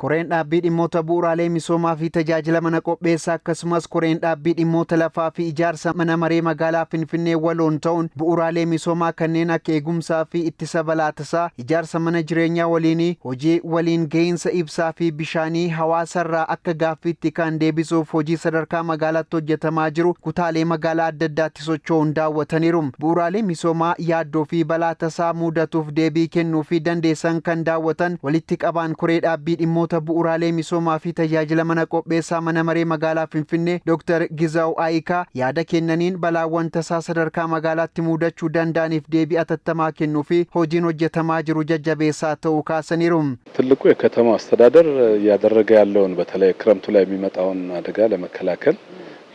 Koreen dhaabbii dhimmoota bu'uuraalee misoomaa fi tajaajila mana qopheessaa akkasumas koreen dhaabbii dhimmoota lafaa fi ijaarsa mana maree magaalaa Finfinnee waloon ta'uun bu'uuraalee misoomaa kanneen akka eegumsaa fi ittisa balaa tasaa, ijaarsa mana jireenyaa waliinii, hojii waliin gahiinsa ibsaa fi bishaanii hawaasarraa akka gaaffiitti ka'an deebisuuf hojii sadarkaa magaalaatti hojjetamaa jiru kutaalee magaalaa adda addaatti socho'uun daawwataniiru. Bu'uuraalee misoomaa yaaddoo fi balaa tasaa muudatuuf deebii kennuu fi dandeessan kan daawwatan walitti qabaan koree dhaabbii dhimmoota bu'uuraalee misoomaa fi tajaajila mana qopheessaa mana maree magaalaa Finfinnee Dr. Gizaw Ayikaa yaada kennaniin balaawwan tasaa sadarkaa magaalaatti muudachuu danda'aniif deebii atattamaa kennuu fi hojiin hojjetamaa jiru jajjabeessaa ta'uu kaasaniiru. ትልቁ የከተማው አስተዳደር እያደረገ ያለውን በተለይ ክረምቱ ላይ የሚመጣውን አደጋ ለመከላከል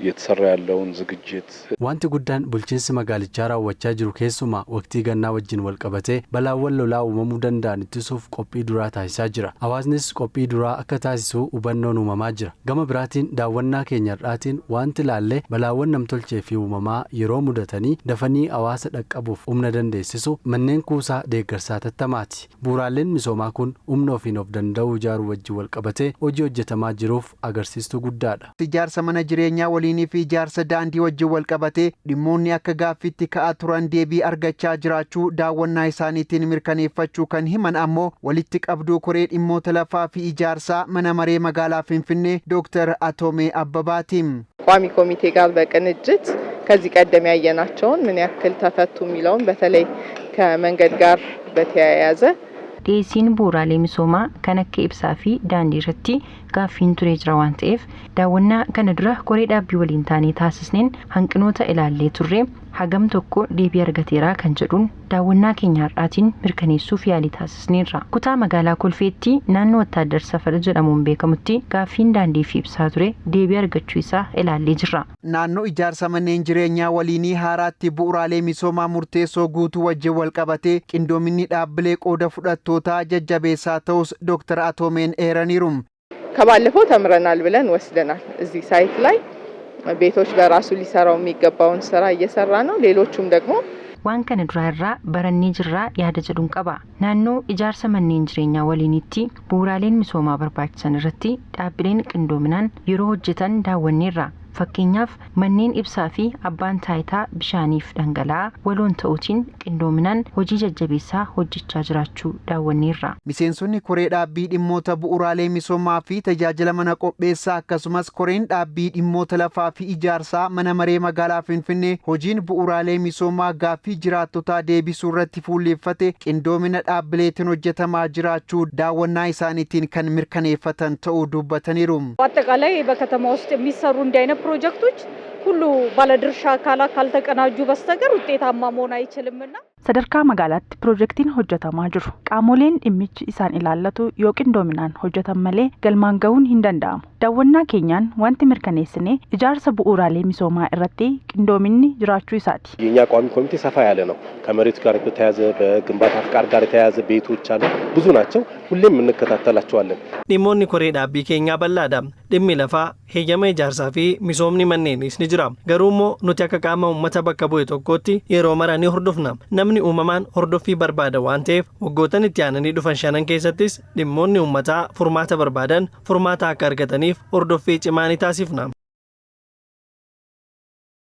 እየተሰራ ያለውን ዝግጅት Wanti guddaan bulchiinsi magaalichaa raawwachaa jiru keessumaa waqtii gannaa wajjin walqabatee balaawwan lolaa uumamuu danda'an ittisuuf qophii duraa taasisaa jira. Hawaasnis qophii duraa akka taasisu hubannoon uumamaa jira. Gama biraatiin daawwannaa keenya har'aatiin wanti ilaalle balaawwan namtolchee fi uumamaa yeroo mudatanii dafanii hawaasa dhaqqabuuf humna dandeessisu manneen kuusaa deeggarsaa hatattamaati. Bu'uuraaleen misoomaa kun humna ofiin of danda'uu ijaaruu wajjin walqabatee hojii hojjetamaa jiruuf agarsiistuu guddaadha. Ijaarsa mana jireenyaa waliinii fi ijaarsa daandii wajjin walqabatee dhimmoonni akka gaaffiitti ka'aa turan deebii argachaa jiraachuu daawwannaa isaaniitiin mirkaneeffachuu kan himan ammoo walitti qabduu koree dhimmoota lafaa fi ijaarsaa mana maree magaalaa Finfinnee Dooktar Atoomee Abbabaati. ቋሚ ኮሚቴ ጋር በቅንጅት ከዚህ ቀደም ያየናቸውን ምን ያክል ተፈቱ የሚለውን በተለይ ከመንገድ ጋር በተያያዘ Dhiyeessiin bu'uuraalee misoomaa kan akka ibsaa fi daandii irratti gaaffiin turee jira waan ta'eef daawwannaa kana dura koree dhaabbii waliin taanee taasisneen hanqinoota ilaallee turre hagam tokko deebii argateera kan jedhuun daawwannaa keenya har'aatiin mirkaneessuuf yaalii taasisneerra. Kutaa magaalaa Kolfeetti naannoo Wattaaddar Safar jedhamuun beekamutti gaaffiin daandii fi ibsaa ture deebii argachuu isaa ilaallee jirra. Naannoo ijaarsa manneen jireenyaa waliinii haaraatti bu'uuraalee misoomaa murteessoo guutuu wajjin walqabatee qindoominni dhaabbilee qooda fudhattootaa jajjabeessaa ta'us Dooktar Atoomeen eeraniiru. ከባለፈው ተምረናል ብለን ወስደናል። እዚህ ሳይት ላይ ቤቶች በራሱ ሊሰራው የሚገባውን ስራ እየሰራ ነው። ሌሎቹም ደግሞ Waan kana duraa irraa barannee jirraa yaada jedhuun qaba. Naannoo ijaarsa manneen jireenyaa waliinitti bu'uuraaleen misoomaa barbaachisan irratti dhaabbileen qindoominaan yeroo hojjetan daawwanneerra. Fakkeenyaaf manneen ibsaa fi abbaan taayitaa bishaaniif dhangala'aa waloon ta'uutiin qindoominaan hojii jajjabeessaa hojjechaa jiraachuu daawwanneerra. Miseensonni koree dhaabbii dhimmoota bu'uuraalee misoomaa fi tajaajila mana qopheessaa akkasumas koreen dhaabbii dhimmoota lafaa fi ijaarsaa mana maree magaalaa Finfinnee hojiin bu'uuraalee misoomaa gaaffii jiraattotaa deebisuu irratti fuulleeffate qindoomina dhaabbileetiin hojjetamaa jiraachuu daawwannaa isaaniitiin kan mirkaneeffatan ta'uu dubbataniiru. በአጠቃላይ በከተማ ውስጥ የሚሰሩ እንዲህ አይነት ፕሮጀክቶች ሁሉ ባለድርሻ አካላት ካልተቀናጁ በስተቀር ውጤታማ መሆን አይችልምና Sadarkaa magaalaatti piroojeektiin hojjetamaa jiru. Qaamoleen dhimmichi isaan ilaallatu yoo qindoominaan hojjetan malee galmaan gahuun hin danda'amu. Daawwannaa keenyaan wanti mirkaneessine ijaarsa bu'uuraalee misoomaa irratti qindoominni jiraachuu isaati. የኛ ቋሚ ኮሚቴ ሰፋ ያለ ነው። ከመሬቱ ጋር የተያያዘ በግንባታ ፍቃድ ጋር የተያያዘ ቤቶች አሉ፣ ብዙ ናቸው። ሁሌም እንከታተላቸዋለን። Dhimmoonni koree dhaabbii keenyaa bal'aadha. Dhimmi lafaa, heeyyama ijaarsaa fi misoomni manneenis ni jira. Garuu immoo nuti akka qaama uummata bakka bu'e tokkootti yeroo mara ni hordofna. Namni uumamaan hordoffii barbaada waan ta'eef waggootan itti aananii dhufan shanan keessattis dhimmoonni uummataa furmaata barbaadan furmaata akka argataniif hordoffii cimaa ni taasifna.